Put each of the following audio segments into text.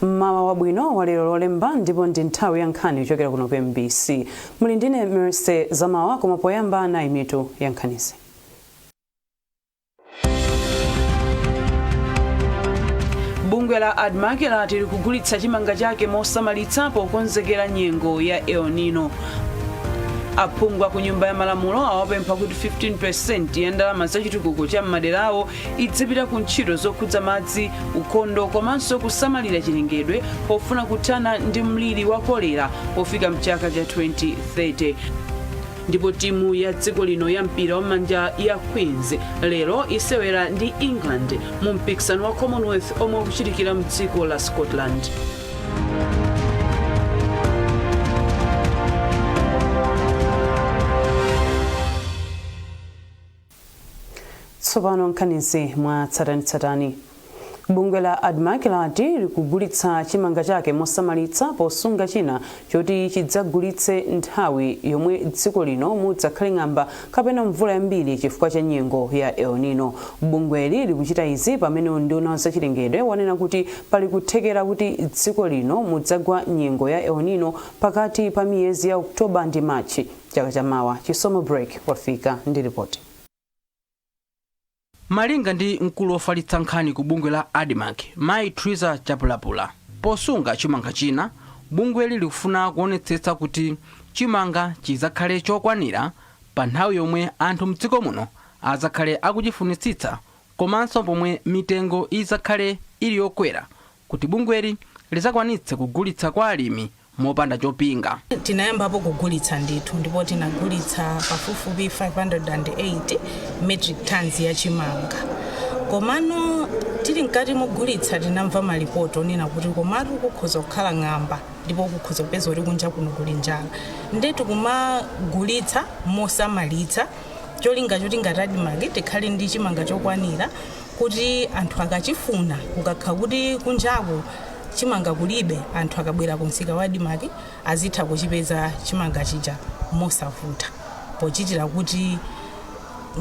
Mmawa wabwino walero Lolemba, ndipo ndi nthawi ya nkhani kuchokera kuno ku MBC. Muli ndine Mercy Zamawa, koma poyamba nayi mitu ya nkhanizi. Bungwe la ADMARC lati likugulitsa chimanga chake mosamalitsa pokonzekera nyengo ya El Nino. Aphungu a ku Nyumba ya Malamulo awapempha kuti 15% ya ndalama za chitukuko cha m'maderawo idzipita ku ntchito zokhudza madzi, ukhondo komanso kusamalira chilengedwe pofuna kuthana ndi mliri wa kolera pofika mchaka cha 2030. Ndipo timu ya dziko lino ya mpira wam'manja ya Queens lero isewera ndi England mu mpikisano wa Commonwealth omwe ukuchitikira mdziko la Scotland. Tsopano nkhanizi mwa tsatanetsatane. Bungwe la ADMARC lati likugulitsa chimanga chake mosamalitsa posunga china choti chidzagulitse nthawi yomwe dziko lino mudzakhale ng'amba kapena mvula yambiri chifukwa cha nyengo ya El Nino. Bungweli likuchita izi pamene unduna wa zachilengedwe wanena kuti pali kuthekera kuti dziko lino mudzagwa nyengo ya El Nino pakati pa miyezi ya October ndi March chaka chamawa. Chisomo Break wafika ndi ripoti. Malinga ndi mkulu wofalitsa nkhani ku bungwe la ADMARC, Mayi Triza Chapulapula, posunga chimanga china, bungweli likufuna kuonetsetsa kuti chimanga chizakhale chokwanira pa nthawi yomwe anthu mdziko muno azakhale akuchifunitsitsa komanso pomwe mitengo izakhale ili yokwera, kuti bungweli lizakwanitse kugulitsa kwa alimi mopanda chopinga. Tinayambapo kugulitsa ndithu, ndipo tinagulitsa pafupifupi 580 metric tons ya chimanga. Komano tili mkati mogulitsa, tinamva malipoti onena kuti komatu kukhoza kukhala ng'amba ndipo kukhoza kupeza kuti kunja kuno kuli njala. Nde tikumagulitsa mosamalitsa, cholinga choti ngati ADMARC tikhale ndi chimanga chokwanira kuti anthu akachifuna, kukakhala kuti kunjaku chimanga kulibe, anthu akabwera ku msika wa ADMARC azitha kuchipeza chimanga chija mosavuta, pochitira kuti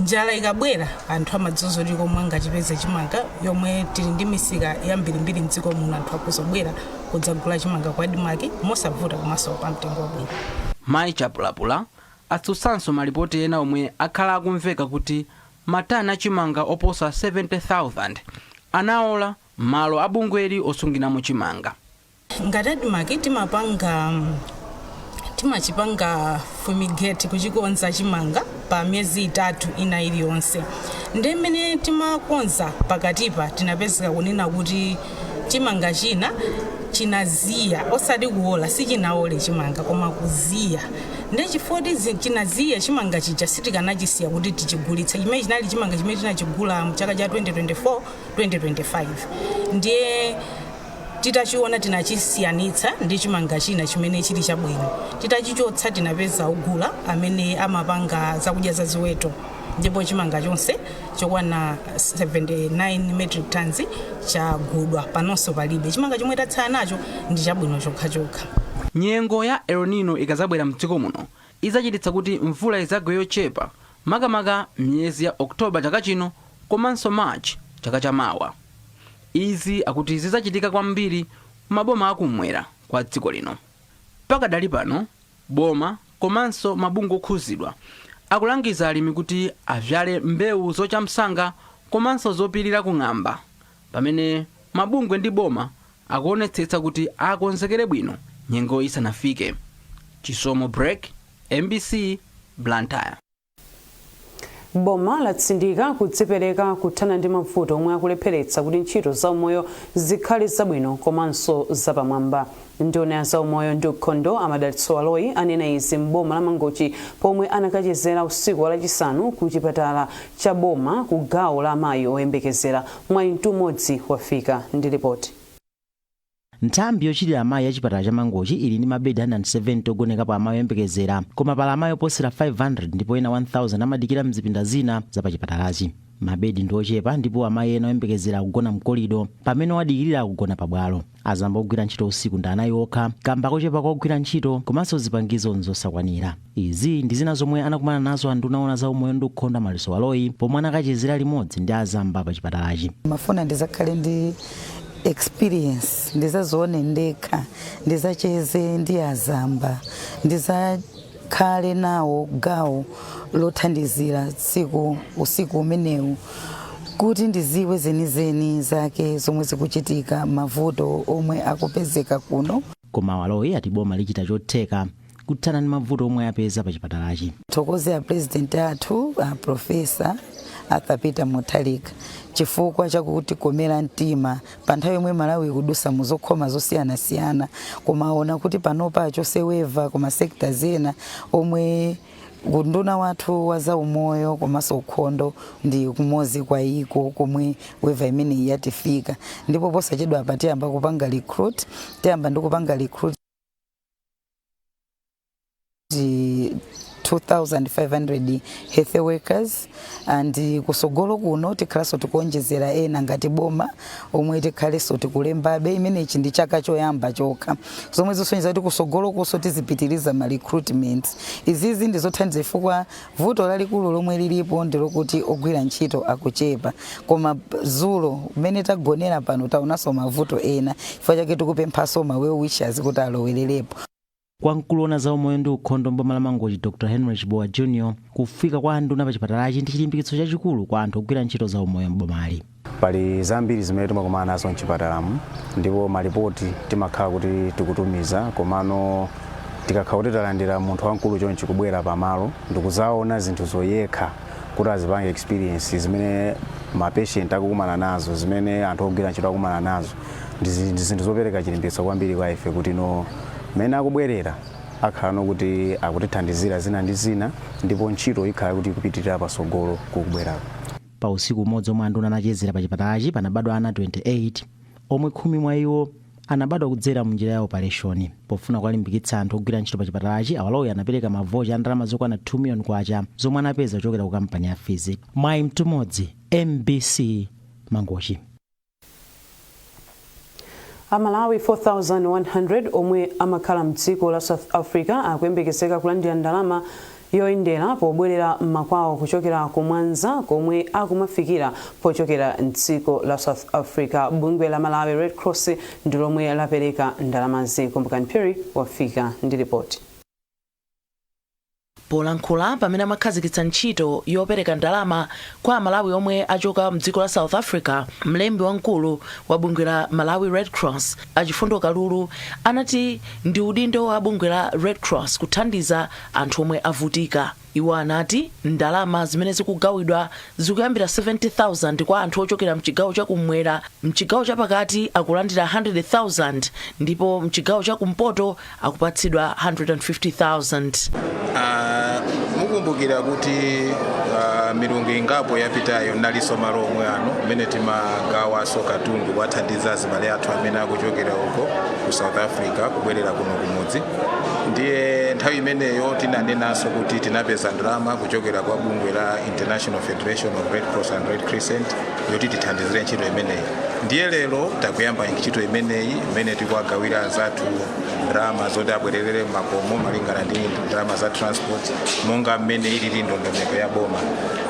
njala ikabwera anthu amadziwa zoti komwe angachipeze chimanga, yomwe tili ndi misika yambirimbiri mdziko muno, anthu akuzobwera kudzagula chimanga kwa ADMARC mosavuta komanso pa mtengo wabwino. Mayi Chapulapula atsutsanso malipoti ena omwe akhala akumveka kuti matani a chimanga oposa 70,000 anaola m'malo a bungweli osungiramo chimanga. Ngati ADMARC timachipanga fumigate, kuchikonza chimanga pa miyezi 3 ina iliyonse. Ndi mmene timakonza pakatipa, tinapezeka kunena kuti chimanga china chinaziya, osati kuola, sichinaole chimanga koma kuziya. Ndi chifukwa chinaziya chimanga chija, sitikanachisiya kuti tichigulitse. Chimene chinali chimanga chimene tinachigula mchaka cha 2024 2025, ndiye titachiona tinachisiyanitsa ndi chimanga china chimene chili chabwino. Titachichotsa, tinapeza ogula amene amapanga zakudya za ziweto, ndipo chimanga chonse chokwana 79 metric tons chagudwa. Panonso palibe chimanga, chomwe tatsala nacho ndi chabwino chokhachokha. Nyengo ya El Nino ikazabwera mdziko muno, idzachititsa kuti mvula izagwe yochepa, makamaka miyezi ya October chaka chino komanso March chaka chamawa. Izi akuti zidzachitika kwambiri maboma akumwera kwa dziko lino. Pakadali pano, boma komanso mabungwe okhuzidwa akulangiza alimi kuti avyale mbewu zocha msanga komanso zopirira kung'amba, pamene mabungwe ndi boma akuonetsetsa kuti akonzekere bwino nyengo isanafike. Chisomo Break, MBC, Blantyre. Boma latsindika kudzipereka kuthana ndi mavuto omwe akulepheretsa kuti ntchito zaumoyo zikhale zabwino komanso zapamwamba. Nduna ya zaumoyo ndi ukhondo, a Madalitso Baloyi, anena izi m'boma la Mangochi pomwe anakachezera usiku wa Lachisanu ku chipatala cha boma ku gawo la amayi oyembekezera. Mwayi Mtumodzi wafika ndi ripoti. Nthambi yochitira amayi ya chipatala cha Mangochi ili ndi mabedi 170 ogonekapo amayi oyembekezera, koma pali amayi oposera 500 ndipo ena 1000 amadikira mzipinda zina za pachipatalachi. Mabedi ndi ochepa ndipo amayi ena oyembekezera akugona mkolido, pamene owadikirira akugona pabwalo. Azamba ogwira ntchito usiku ndi anayi okha kamba kochepa kwa ogwira ntchito komanso zipangizo nzosakwanira. Izi ndi zina zomwe anakumana nazo anduna oona za umoyo ndi ukhondo, a Madalitso Baloyi, pomwe anakachezera limodzi ndi azamba pa chipatalachi. Mafuna ndizakhale ndi Experience, ndizazione ndekha, ndizacheze ndi azamba, ndizakhale nawo gawo lothandizira tsiku usiku umenewu kuti ndiziwe zenizeni zake zomwe zikuchitika, mavuto omwe akupezeka kuno. Koma Waloyi ati boma lichita chotheka kuthana ndi mavuto omwe apeza pa chipatalachi. Thokoze a President athu, a Professor Arthur Peter Mutharika, chifukwa chakutikomera mtima pa nthawi yomwe Malawi ikudusa muzokhoma zosiyanasiyana, kumaona kuti panopa achose waiver kuma sectors ena omwe unduna wathu wa zaumoyo komanso ukhondo ndi kumodzi kwa iko komwe waiver imeneyi yatifika. Ndipo posachedwa apa tiyamba kupanga recruit, tiyamba ndi kupanga recruit 2500 health workers, and kusogolo kuno tikhalanso tikuonjezera ena ngati boma omwe tikhalenso tikulembabe. Imenechi ndi chaka choyamba chokha, zomwe zisonyeza kuti kusogolo kuso tizipitiriza ma recruitment. Izizi ndi zothandiza chifukwa vuto lalikulu lomwe lilipo ndi lokuti ogwira ntchito akuchepa. Koma zulo mmene tagonera pano taonanso mavuto ena, chifukwa chake tikupemphanso ma well wishers kuti alowererepo. Kwa mkulu woona za umoyo ndi ukhondo mboma la Mangochi, Dr Henry Chibowa Jr, kufika kwa anduna pa chipatalachi ndi chilimbikitso chachikulu kwa anthu ogwira ntchito za umoyo mbomali. Pali zambiri zimene timakumana nazo mchipatalamu, ndipo malipoti timakhala kuti tikutumiza, komano tikakhala kuti talandira munthu wamkulu chonchi kubwera pamalo ndikuzaona zinthu zoyekha kuti azipange experience zimene mapatient akukumana nazo, zimene anthu ogwira ntchito akukumana nazo, ndi zinthu zopereka chilimbikitso kwambiri kwa ife kuti no, mmene akubwerera akhala nokuti akutithandizira zina ndi zina, ndipo ntchito ikhala kuti ikupitirira pasogolo kukubwerako. Pa usiku umodzi omwe anduna anachezera pa chipatalachi panabadwa ana 28, omwe 10 mwa iwo anabadwa kudzera munjira ya operation. Pofuna kuwalimbikitsa anthu ogwira ntchito pa chipatalachi, awaloyi anapereka mavoucher a ndalama zokwana 2 million kwacha zomwe anapeza kuchokera ku kampani ya Fizzy. Mwayi Mtumodzi, MBC, Mangochi. Amalawi 4100 omwe amakhala mdziko la South Africa akuyembekezeka kulandira ndalama yoyendera pobwerera m'makwawo kuchokera ku Mwanza komwe akumafikira pochokera mdziko la South Africa. Bungwe la Malawi Red Cross ndi lomwe lapereka ndalamazi. Kumbukani Perry wafika ndi ripoti. Polankhula pamene amakhazikitsa ntchito yopereka ndalama kwa Amalawi omwe achoka mdziko la South Africa, mlembi wamkulu wa bungwe la Malawi Red Cross, Achifundo Kalulu, anati ndi udindo wa bungwe la Red Cross kuthandiza anthu omwe avutika. Iwo anati ndalama zimene zikugawidwa zikuyambira 70,000 kwa anthu ochokera mchigawo chakummwera, mchigawo chapakati akulandira 100,000 ndipo mchigawo chakumpoto akupatsidwa 150,000. Mukumbukira kuti milungu ingapo yapitayo nalinso malo omwe ano mmene timagawaso katundu kuwathandiza azibale athu amene akuchokera uko ku South Africa kubwerera kuno kumudzi. Ndiye nthawi imeneyo tinanenanso kuti tinapeza ndalama kuchokera kwa bungwe la International Federation of Red Cross and Red Crescent yoti tithandizire ntchito imeneyi. Ndiye lero takuyamba ntchito imeneyi imene tikuwagawira anzathu ndalama zoti abwererere makomo malingana ndi ndalama za transport monga mmene ilili ndondomeko ya boma.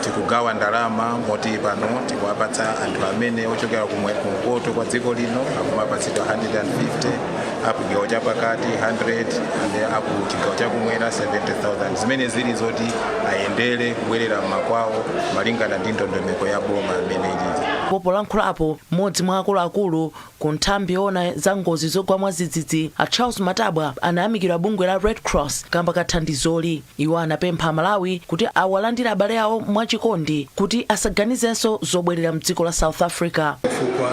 Tikugawa ndalama moti pano tikuwapatsa anthu amene ochokera kumpoto kwa dziko lino akumapatsidwa 150, apo chigawo chapakati 100 and apo chigawo chakumwera 70,000, zimene zili zoti ayendere kubwerera mmakwawo malingana ndi ndondomeko ya boma imene ilili. Polankhulapo mmodzi mwa akuluakulu ku nthambi yoona za ngozi zogwa mwadzidzidzi, a Charles Matabwa, anayamikira bungwe la Red Cross kamba kathandizoli. Iwo anapempha Malawi kuti awalandire abale awo mwachikondi kuti asaganizenso zobwerera mdziko la South Africa. Chifukwa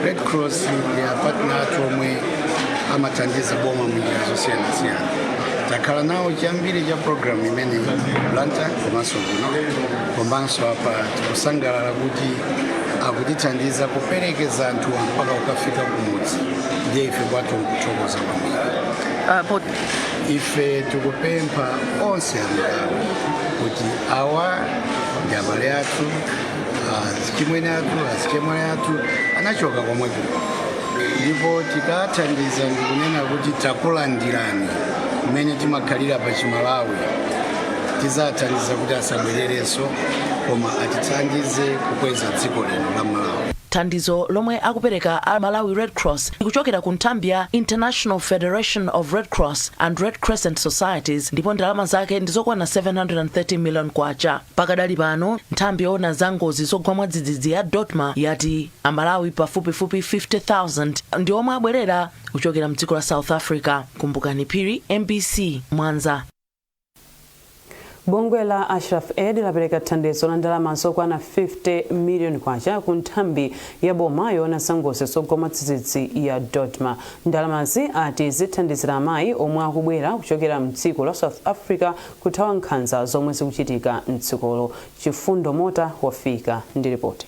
Red Cross ndi apartner athu omwe amathandiza boma munjira zosiyanasiyana. Takhala nawo chiyambire cha program imene Blantyre komanso kuno, komanso apa tikusangalala kuti akutithandiza kuperekeza anthu mpaka kukafika kumudzi. Ndiye ife kwathu nkuthokoza kwambiri. Ife tikupempha onse Amalawi kuti awa ndi abale athu, azichimwene athu, azichemwali athu anachoka komweko, ndipo tikathandiza ndikunena kuti takulandirani mmene timakhalira pa Chimalawi, tizathandiza kuti asabwererenso. Koma atithandize kukweza dziko lino la Malawi. Thandizo lomwe akupereka a Malawi Red Cross likuchokera ku nthambi ya International Federation of Red Cross and Red Crescent Societies, ndipo ndalama zake ndizokwana 730 million kwacha. Pakadali pano, nthambi yoona za ngozi zogwa mwadzidzidzi ya DoDMA yati Amalawi pafupifupi 50,000 ndi omwe abwerera kuchokera mdziko la South Africa. Kumbukani Phiri, MBC, Mwanza. Bungwe la Ashraf Aid lapereka thandizo la ndalama zokwana 50 million kwacha ku nthambi ya boma yoona za ngozi zogwa mwadzidzidzi ya DoDMA. Ndalamazi ati zithandizira amayi omwe akubwera kuchokera mdziko la South Africa kuthawa nkhanza zomwe zikuchitika mdzikolo. Chifundo Mota wafika ndi ripoti.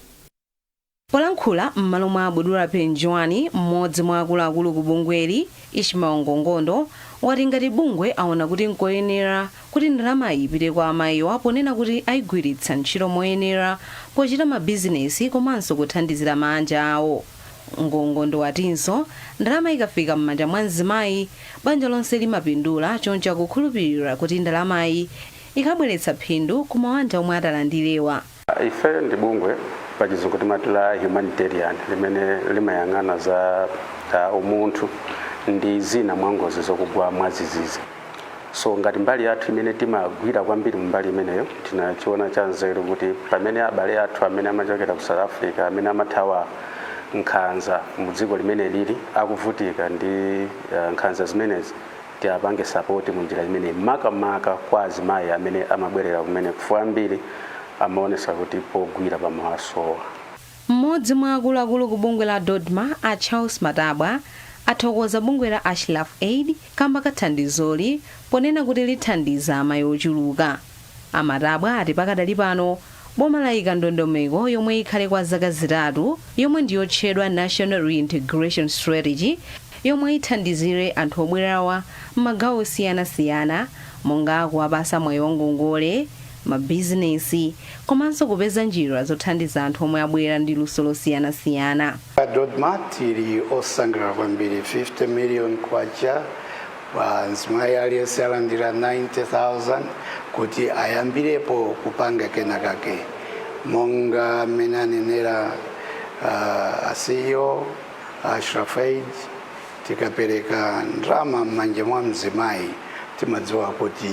Polankhula m'malo mwa Abudula Penjwani, mmodzi mwa akuluakulu ku bungweli, Ishmael Ngongondo, wati ngati bungwe aona kuti nkoyenera kuti ndalamayi ipite kwa amayiwa, ponena kuti ayigwiritsa ntchito moyenera pochita mabizinesi komanso kuthandizira mabanja awo. Ngongondo watinso ndalama ikafika m'manja mwa mzimayi, banja lonse limapindula, choncho akukhulupirira kuti ndalamayi ikabweretsa phindu ku mabanja omwe atalandirewa. Ife ndi bungwe, pachizungu timati la humanitarian, limene limayang'ana za umunthu ndi zina mwa ngozi zokugwa mwadzidzidzi. So ngati mbali yathu imene timagwira kwambiri mbali imeneyo, tinachiona cha nzeru kuti pamene abale athu amene amachokera ku South Africa, amene amathawa nkhanza mu dziko limene lili, akuvutika ndi nkhanza zimenezi, tiapange support mu njira imeneyi, makamaka kwa azimayi amene amabwerera kumene kufuwa ambiri amaonesa kuti pogwira pamawasowa. Mmodzi mwa akuluakulu ku bungwe la DoDMA, a Charles Matabwa, athokoza bungwe la Ashraf Aid kamba kathandizoli, ponena kuti lithandiza amayi ochuluka. Amatabwa ati pakadali pano boma layika ndondomeko yomwe ikhale kwa zaka 3, yomwe ndiyotchedwa National Reintegration Strategy, yomwe ithandizire anthu obwerawa m'magawo osiyanasiyana, monga kuwapasa mwayi wa ngongole, mabizinesi komanso kupeza njira zothandiza anthu omwe abwera ndi luso losiyanasiyana. DoDMA tili osangalala kwambiri. 50 million kwacha pa mzimayi aliyense alandira 90,000 kuti ayambirepo kupanga kena kake. Monga mmene anenera a CEO Ashraf Aid, tikapereka ndalama m'manja mwa mzimayi, timadziwa kuti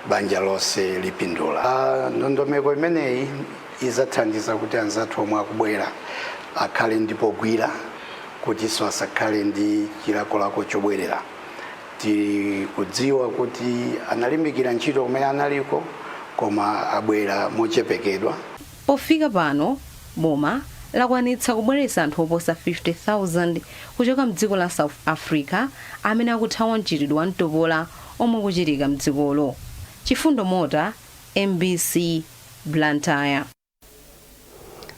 banja lonse lipindula. Ndondomeko imeneyi izathandiza kuti anzathu omwe akubwera akhale ndi pogwira, kutinso asakhale ndi chilakolako chobwerera. Tikudziwa kuti analimbikira ntchito kumene analiko, koma abwera mochepekedwa. Pofika pano, boma lakwanitsa kubweretsa anthu oposa 50,000 kuchoka mdziko la South Africa amene akuthawa mchitidwe wa mtopola omwe ukuchitika mdzikolo. Chifundo Mota, MBC, Blantyre.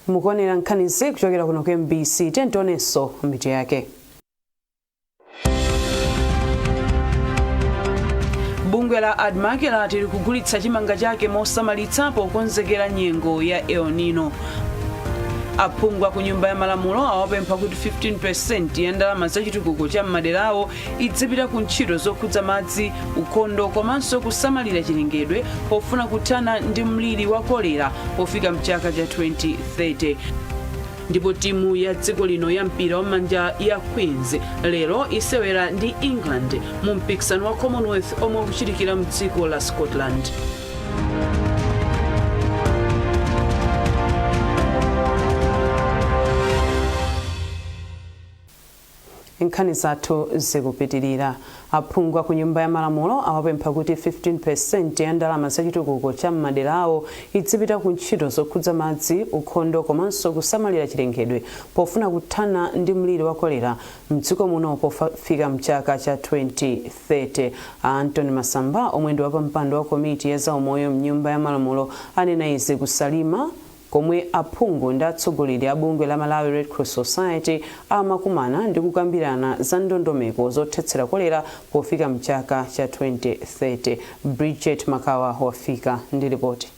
Mukuonera nkhanizi kuchokera kuno ku MBC. Tentionenso mitu yake. Bungwe la ADMARC lati likugulitsa chimanga chake mosamalitsa pokonzekera nyengo ya El Nino. Aphungu ku Nyumba ya Malamulo awapempha kuti 15% ya ndalama zachitukuko cha m'maderawo idzipita ku ntchito zokhudza madzi, ukhondo komanso kusamalira chilengedwe, pofuna kuthana ndi mliri wa kolera pofika mchaka cha 2030. Ndipo timu ya dziko lino ya mpira wamanja ya Queens lero isewera ndi England mu mpikisano wa Commonwealth omwe ukuchitikira mdziko la Scotland. Nkhani zathu zikupitirira. Aphungu ku Nyumba ya Malamulo awapempha kuti 15% ya ndalama zachitukuko cha m'maderawo idzipita ku ntchito zokhudza madzi, ukhondo komanso kusamalira chilengedwe, pofuna kuthana ndi mliri wa kolera mdziko muno pofika mchaka cha 2030. Anthony Masamba, omwe ndi wapampando wa komiti ya zaumoyo mnyumba ya Malamulo, anena izi kuSalima, komwe aphungu ndi atsogoleri a bungwe la Malawi Red Cross Society amakumana ndi kukambirana za ndondomeko zothetsera kolera pofika mchaka cha 2030. Bridget Makawa wafika ndi ripoti.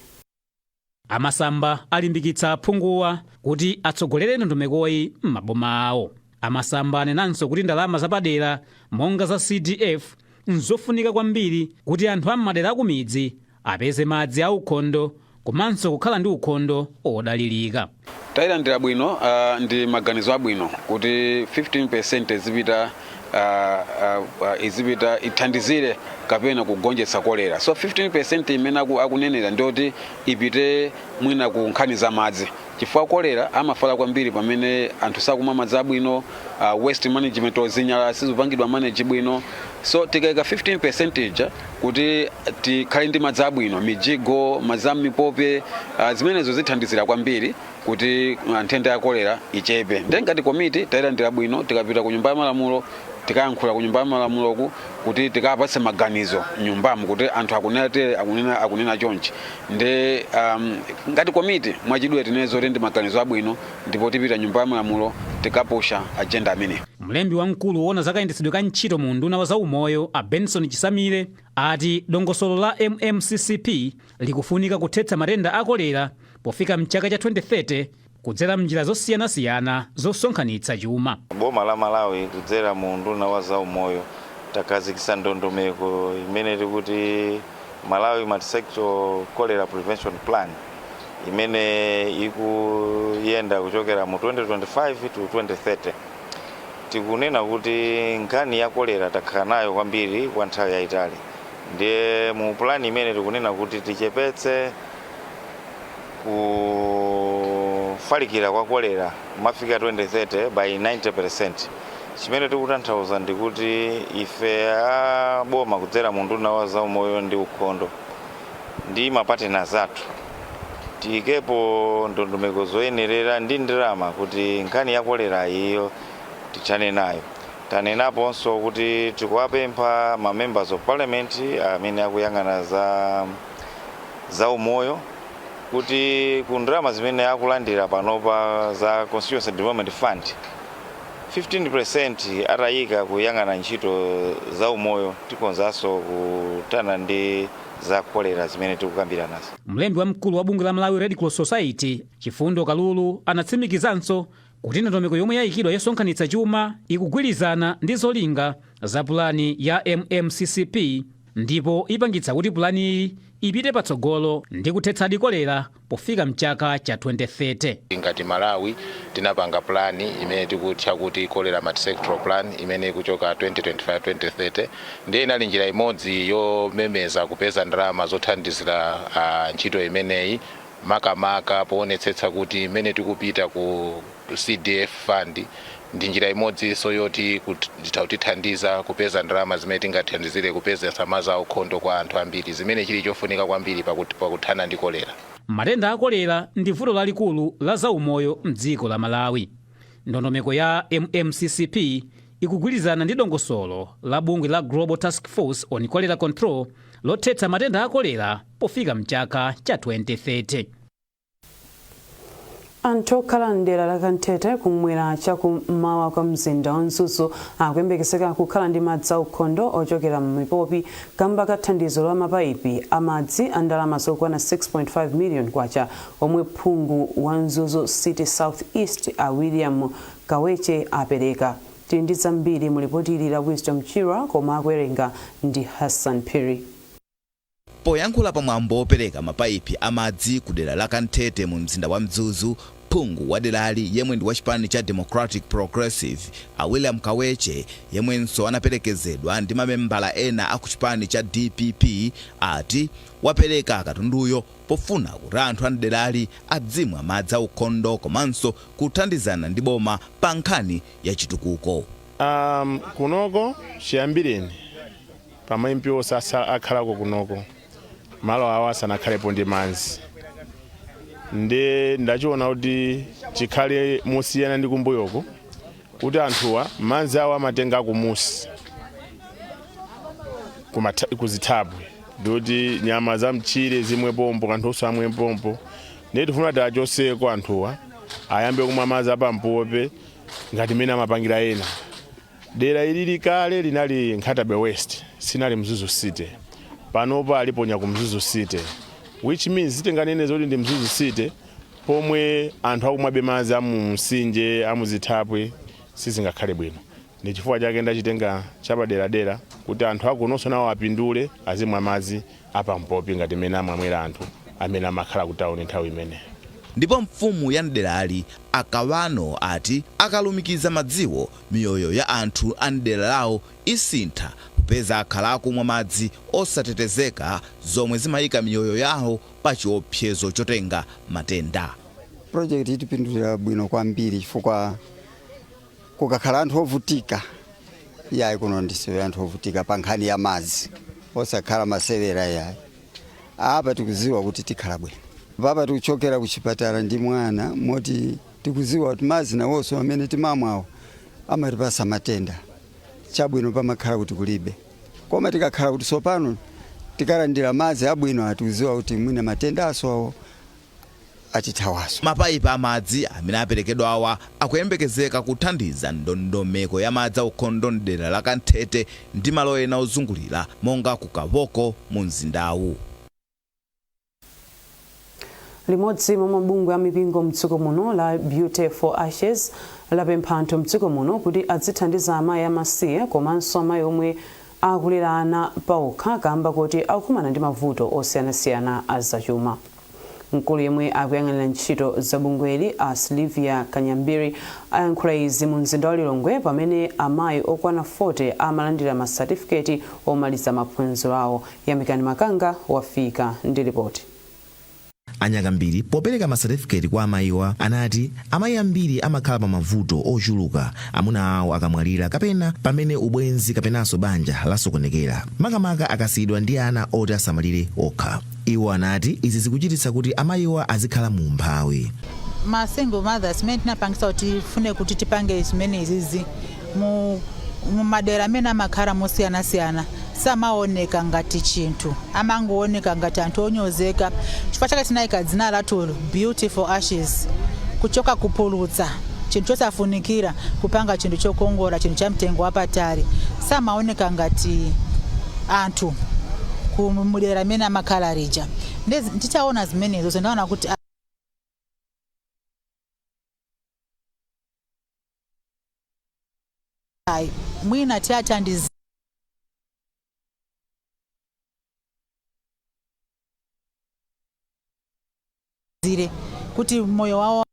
Amasamba alimbikitsa aphunguwa kuti atsogolere ndondomekoyi m'maboma awo. Amasamba anenanso kuti ndalama zapadera monga za CDF nzofunika kwambiri kuti anthu am'madera akumidzi apeze madzi aukhondo Komanso kukhala ndi ukhondo odalirika. Tayilandira bwino, ndi maganizo abwino kuti 15% izipita izipita ithandizire kapena kugonjetsa kolera. So 15% imene akunenera ndiyoti ipite mwina ku nkhani za madzi, chifukwa kolera amafala kwambiri pamene anthu sakumwa madzi abwino, waste management, zinyalala sizipangidwa manage bwino. So tikayika 15% ija kuti tikhale ndi madzi abwino, mijigo, madzi ammipope, zimenezo zithandizira kwambiri kuti nthenda ya kolera ichepe. Ndiye ngati komiti tayilandira bwino. Tikapita ku Nyumba ya Malamulo, tikayankhula ku Nyumba ya Malamuloku kuti tikapatse maganizo nyumbamo kuti anthu akunena tere, akunena chonchi. Ndi ngati komiti, mwachidule tinene zoti ndi maganizo abwino, ndipo tipita Nyumba ya Malamulo, tikapusha agenda ameneyi. Mlembi wamkulu woona zakayendetsedwe ka ntchito mu unduna wa zaumoyo, a Benson Chisamire, ati dongosolo la MMCCP likufunika kuthetsa matenda a kolera pofika mchaka cha 2030 kudzera mnjira zosiyanasiyana zosonkhanitsa chuma. Boma la Malawi kudzera mu unduna wa zaumoyo takhazikitsa ndondomeko imene tikuti Malawi Multisectoral Cholera Prevention Plan, imene ikuyenda kuchokera mu 2025 to 2030. Tikunena kuti nkhani ya kolera takhala nayo kwambiri kwa nthawi yayitali, ndiye mu plan imene tikunena kuti tichepetse kufalikira kwa kolera kumafika 2030 by 90%. Chimene tikutanthauza ndikuti ife a boma kudzera mu unduna wa zaumoyo ndi ukhondo ndi ma partners athu tiyikepo ndondomeko zoyenerera ndi ndalama kuti nkhani ya kolera iyo tithane nayo. Tanenaponso kuti tikuwapempha ma Members of Parliament amene akuyang'ana za zaumoyo kuti ku ndalama zimene akulandira panopa za Constituency Development Fund, 15% atayika kuyang'ana ntchito zaumoyo, tikonzanso kuthana ndi za kolera zimene tikukambiranazo. Mlembi wamkulu wa bungwe la Malawi Red Cross Society, Chifundo Kalulu, anatsimikizanso kuti ndondomeko yomwe yayikidwa yosonkhanitsa chuma ikugwirizana ndi zolinga za pulani ya MMCCP, ndipo ipangitsa kuti pulaniyi ipite patsogolo ndi kuthetsadi kolera pofika mchaka cha 2030. Ngati Malawi tinapanga plani imene tikutcha kuti Cholera Multisectoral Plan, imene ikuchoka 2025-2030. Ndiye inali njira imodzi yomemeza kupeza ndalama zothandizira ntchito imeneyi, makamaka poonetsetsa kuti imene tikupita ku CDF fund ndi njira imodzinso yoti kutithandiza kupeza ndalama zimene tingathandizire kupeza madzi aukhondo kwa anthu ambiri, zimene chili chofunika kwambiri pakuthana ndi kolera. Matenda a kolera ndi vuto lalikulu la zaumoyo mdziko la Malawi. Ndondomeko ya MMCCP ikugwirizana ndi dongosolo la bungwe la Global Task Force on Cholera Control lothetsa matenda a kolera pofika mchaka cha 2030. Anthu okhala mdera la Kanthete, kumwera chakummawa kwa mzinda wa Mzuzu, akuyembekezeka kukhala ndi madzi aukhondo ochokera m'mipopi kamba ka thandizo la mapayipi amadzi a ndalama zokwana 6.5 million kwacha omwe phungu wa Mzuzu City South East, a William Kaweche, apereka. Tili ndi zambiri mu lipoti ili la Wisdom Chira, koma akuwerenga ndi Hassan Phiri. Poyankhula pamwambo wopereka mapayipi amadzi ku dera la Kanthete mu mzinda wa Mzuzu, phungu wa derali yemwe ndi wa chipani cha Democratic Progressive, a William Kaweche, yemwenso anaperekezedwa ndi mamembala ena aku chipani cha DPP, ati wapereka katunduyo pofuna kuti anthu a mderali adzimwa madzi aukhondo komanso kuthandizana ndi boma pa nkhani ya chitukuko. Kunoko chiyambireni pa ma MP onse akhalako kunoko, malo awo asanakhalepo ndi madzi. Ndi ndachiona kuti chikhale mosiyana ndi kumbuyoko, kuti anthuwa madzi awo amatenga kumusi kuzithabwe, ndikuti nyama za mtchire zimwe pompo, anthu amwe pompo. Ndiye tifuna tiachoseko, anthuwa ayambe kumwa madzi apampope ngati mmene amapangira ena. Dera ilili kale linali Nkhata Bay West, sinali Mzuzu City. Panopa aliponya ku Mzuzu City, which means tinganene zoti ndi Mzuzu City pomwe anthu akumwabe madzi amumsinje, amuzithabwe, sizingakhale bwino. Ndi chifukwa chake ndachitenga chapaderadera kuti anthu akunonso nawo apindule, azimwa madzi apampopi ngati mmene amamwera anthu Amene amakhala ku tawuni nthawi imeneyo. Ndipo mfumu ya mderali, Akawano, ati akalumikiza madziwo, miyoyo ya anthu a mdera lawo isintha, popeza akhala akumwa madzi osatetezeka zomwe zimayika miyoyo yawo pa chiopsezo chotenga matenda. Project itipindulira bwino kwambiri chifukwa kukakhala anthu ovutika, yayi, kuno ndisiwe anthu ovutika pa nkhani ya madzi, osakhala masewera, yayi. Apa tikuziwa kuti tikhala bwino. Papa tikuchokera ku chipatala ndi mwana, moti tikuziwa kuti madzi nawonso amene timamwawo amatipasa matenda. Chabwino pamakhala kuti kulibe, koma tikakhala kuti sopano tikalandira madzi abwino, atikuziwa kuti mwina matenda aso awo atithawaso. Mapayipi amadzi amene aperekedwa awa akuyembekezeka kuthandiza ndondomeko ya madzi aukhondo mdera la Kanthete ndi malo ena ozungulira monga ku Kaboko mu mzindawu. Limodzi mwa mabungwe a mipingo mdziko muno la Beauty for Ashes lapempha anthu mdziko muno kuti adzithandiza amayi amasiye komanso amayi omwe akulera ana paokha, kamba kuti akukumana ndi mavuto osiyanasiyana a zachuma. Mkulu yemwe akuyang'anira ntchito za bungweli, a Sylvia Kanyambiri, ayankhula izi mu mzinda wa Lilongwe pamene amayi okwana 40 amalandira masatifiketi omaliza maphunziro awo. Yamikani Makanga wafika ndi ripoti. Anyakambiri popereka masatifiketi kwa amayiwa anati amayi ambiri amakhala pa mavuto ochuluka amuna awo akamwalira kapena pamene ubwenzi kapenanso banja lasokonekera, makamaka akasiyidwa ndi ana oti asamalire okha. Iwo anati izi zikuchititsa kuti amayiwa azikhala mu umphawi. Ma single mothers zimene tinapangisa kuti tifune kuti tipange zimenezizi, mu madera amene amakhala mosiyanasiyana samaoneka ngati chinthu, amangooneka ngati anthu onyozeka. Chifukwa chake tinayika dzina lathu Beauty for Ashes, kuchoka kupulutsa chinthu chosafunikira kupanga chinthu chokongola, chinthu cha mtengo wapatali. Samaoneka ngati anthu ku mudera amene amakhala lija. Nditaona zimenezo, ndaona kuti ayi, mwina tiyathandizire kuti moyo wawo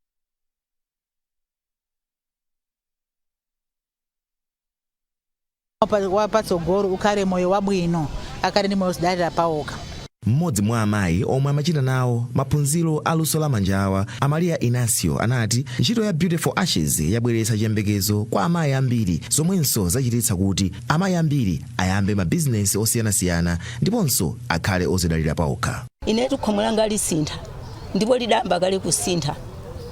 wapatsogolo ukhale moyo wabwino, akhale ndi moyo osidalira paokha. Mmodzi mwa amayi omwe amachita nawo maphunziro aluso la manjawa, Amalia Inacio, anati ntchito ya Beauty for Ashes yabweretsa chiyembekezo kwa amayi ambiri, zomwenso zachititsa kuti amayi ambiri ayambe mabizinesi osiyanasiyana ndiponso akhale ozidalira paokha. Inetu khomo langa lisintha, ndipo lidayamba kale kusintha.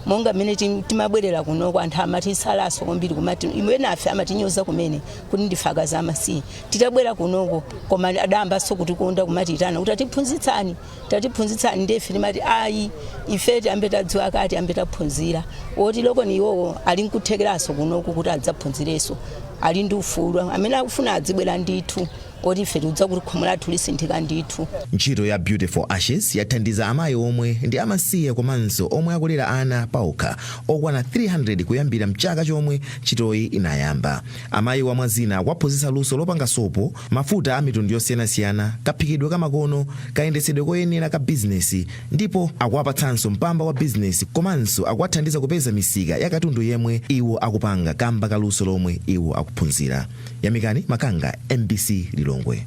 Monga mmene timabwerera kunoko, anthu amatisalaso kwambiri, kumati imwe nafe amatinyoza kumene kuti ndife akazi amasiye titabwera kunoko. Koma adayambanso kutikonda, kumatiyitana kuti tatiphunzitsani, tatiphunzitsani. Ndefe timati ayi, ife tiyambe tadziwa kati, tiyambe taphunzira. Oti lokoni iwowo ali nkuthekeranso kunoko kuti adzaphunzirenso, ali ndi ufulu, amene akufuna adzibwera ndithu. Oti ife tikudza kuti khomo lathu lisinthika ndithu. Ntchito ya Beauty for Ashes yathandiza amayi omwe ndi amasiye komanso omwe akulera ana paokha okwana 300 kuyambira mchaka chomwe ntchitoyi inayamba. Amayiwa mwazina akuwaphunzitsa luso lopanga sopo, mafuta a mitundu yosiyanasiyana, kaphikidwe kamakono, kayendetsedwe koyenera ka bizinesi, ndipo akuwapatsanso mpamba wa bizinesi komanso akuwathandiza kupeza misika ya katundu yemwe iwo akupanga kamba ka luso lomwe iwo akuphunzira. Yamikani Makanga, MBC, Lilongwe.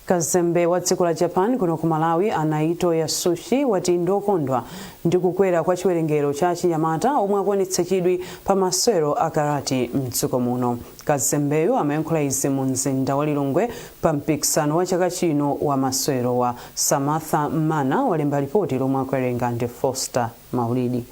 Kazembe wa dziko la Japan kuno ku Malawi, a Naito Yasushi, wati ndokondwa ndi kukwera kwa chiwerengero cha achinyamata omwe akuonetsa chidwi pa masewero a karate mdziko muno. Kazembeyu amayankhula izi mu mzinda wa Lilongwe pa mpikisano wa chaka chino wa masewero wa Samantha Mana walemba ripoti lomwe akuwerenga ndi Foster Maulidi.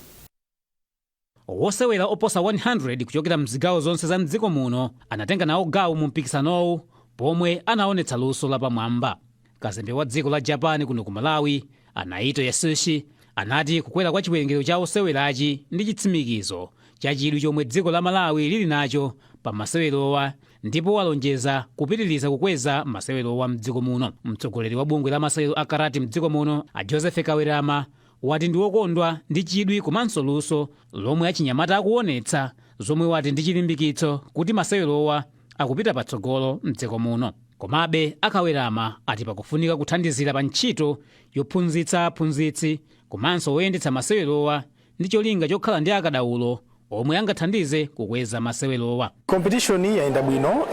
Wosewera oposa 100 kuchokera mzigawo zonse za mdziko muno anatenga nawo gawo mu mpikisanowu pomwe anaonetsa luso lapamwamba. Kazembe wa dziko la Japan kuno ku Malawi, a Naito Yasushi, anati kukwera kwa chiwerengero cha osewerachi ndi chitsimikizo cha chidwi chomwe dziko la Malawi lili nacho pa masewerowa, ndipo walonjeza kupitiriza kukweza masewerowa mdziko muno. Mtsogoleri wa bungwe la masewero a karate mdziko muno, a Joseph Kawerama, wati ndi wokondwa ndi chidwi komanso luso lomwe achinyamata akuonetsa, zomwe wati ndi chilimbikitso kuti masewerowa akupita patsogolo mdziko muno. Komabe akawerama ati pakufunika kuthandizira pa ntchito yophunzitsa aphunzitsi komanso oyendetsa masewerowa ndi cholinga chokhala ndi akadaulo omwe angathandize kukweza masewerowa. Competition yayenda bwino.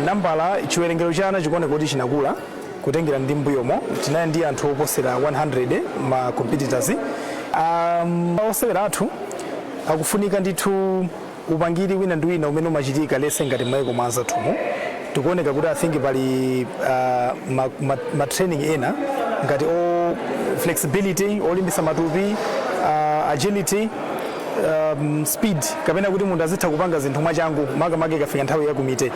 Nambala, chiwerengero cha ana chikuoneka kuti chinakula kutengera ndi mbuyomo. Tinali ndi anthu oposera 100 ma competitors. Osewera athu akufunika ndithu upangiri wina ndi wina umene umachitika lese ngati maiko mwa anzathumu. Tikuoneka kuti, I think, pali ma training ena ngati o flexibility, olimbisa matupi, agility, speed, kapena kuti munthu azitha kupanga zinthu mwachangu, makamaka ikafika nthawi ya kumite.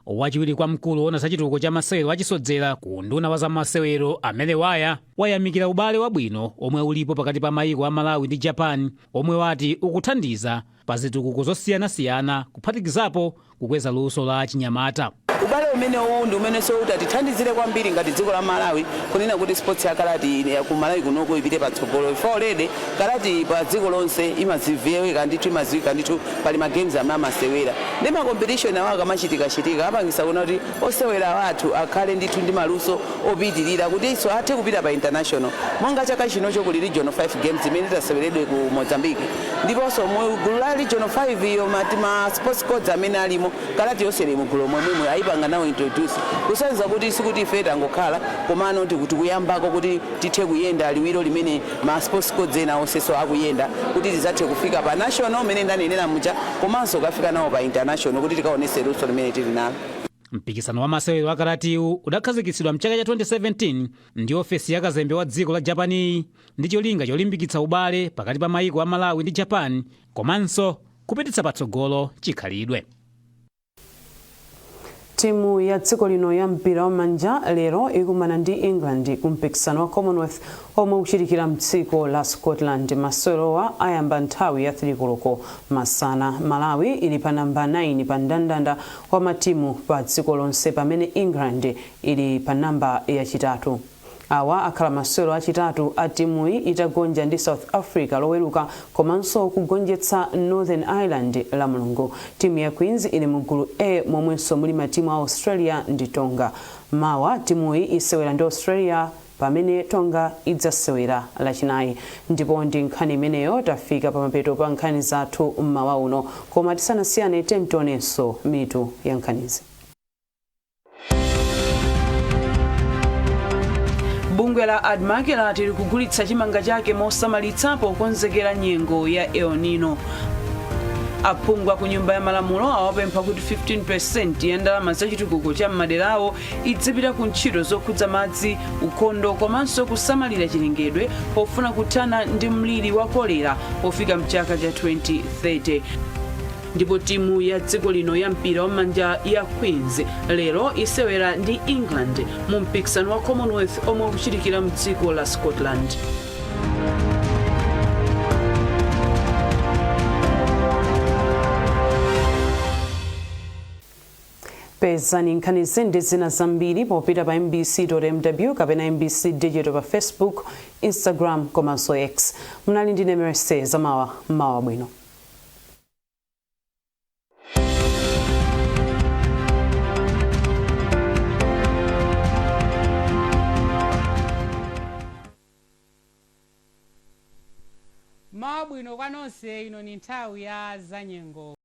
Wachiwiri kwa mkulu woona za chitukuko cha masewero achisodzera ku unduna wa za masewero, amene waya wayamikira ubale wabwino omwe ulipo pakati pa mayiko a Malawi ndi Japan, omwe wati ukuthandiza pa zitukuko zosiyanasiyana, kuphatikizapo kukweza luso la chinyamata. Ubale umene uwu ndi umene so kuti atithandizire kwambiri ngati dziko la Malawi kunena kuti sports ya karate ku Malawi kunoko ipite patsogolo. Ife already karate pa dziko lonse imaziviweka ndithu, imaziwika ndithu. Pali ma games amene amasewera ndi ma competition awo akamachitikachitika, apangisa kuona kuti osewera athu akhale ndithu ndi maluso opitirira kuti iso athe kupita pa international. Monga chaka chinocho kuli Regional 5 Games imene itaseweredwe ku Mozambique, ndiponso mu gulu la Regional 5 iyo ma sports codes amene alimo, karate yonse ili mugulu momwemo, ayipanga nawo introduce, kusonyeza kuti sikuti ife tangokhala, komano tikuyambako kuti tithe kuyenda liwiro limene ma sports codes ena onsenso akuyenda, kuti tizathe kufika pa national umene ndanenera muja, komanso kukafika nawo pa international kuti tikaonese luso limene tili nalo. Mpikisano wa masewero a karatewu udakhazikitsidwa mchaka cha 2017 ndi ofesi ya kazembe wa dziko la Japani ndi cholinga cholimbikitsa ubale pakati pa mayiko a Malawi ndi Japan, komanso kupititsa patsogolo chikhalidwe. Timu ya dziko lino ya mpira wa manja lero ikumana ndi England ku mpikisano wa Commonwealth omwe ukuchitikira mdziko la Scotland. Masewerowa ayamba nthawi ya 3 koloko masana. Malawi ili pa namba 9 pa mndandanda wa matimu pa dziko lonse, pamene England ili pa namba yachitatu. Awa akhala masewero achitatu a timuyi itagonja ndi South Africa Loweruka, komanso kugonjetsa Northern Ireland la Mulungu. Timu ya Queens ili mu gulu A, momwenso muli matimu a Australia ndi Tonga. Mawa timuyi isewera ndi Australia, pamene Tonga idzasewera Lachinayi. Ndipo ndi nkhani imeneyo tafika pamapeto pa nkhani zathu mmawa uno, koma tisanasiyane tionenso mitu ya nkhanizi. Bungwe la ADMARC lati likugulitsa chimanga chake mosamalitsa pokonzekera nyengo ya El Nino. Aphungu ku Nyumba ya Malamulo awapempha kuti 15% ya ndalama zachitukuko cha m'maderawo idzipita ku ntchito zokhudza madzi, ukhondo komanso kusamalira chilengedwe, pofuna kuthana ndi mliri wa kolera pofika mchaka cha 2030. Ndipo timu ya dziko lino ya mpira wamanja ya Queens lero isewera ndi England mu mpikisano wa Commonwealth omwe ukuchitikira mdziko la Scotland. Pezani nkhanizi ndi zina zambiri popita pa mbc.mw kapena MBC Digital pa Facebook, Instagram komanso X. Munali ndine Mercy Zamawa. Mmawa bwino. Mawa bwino kwa nonse. Ino ni nthawi ya zanyengo.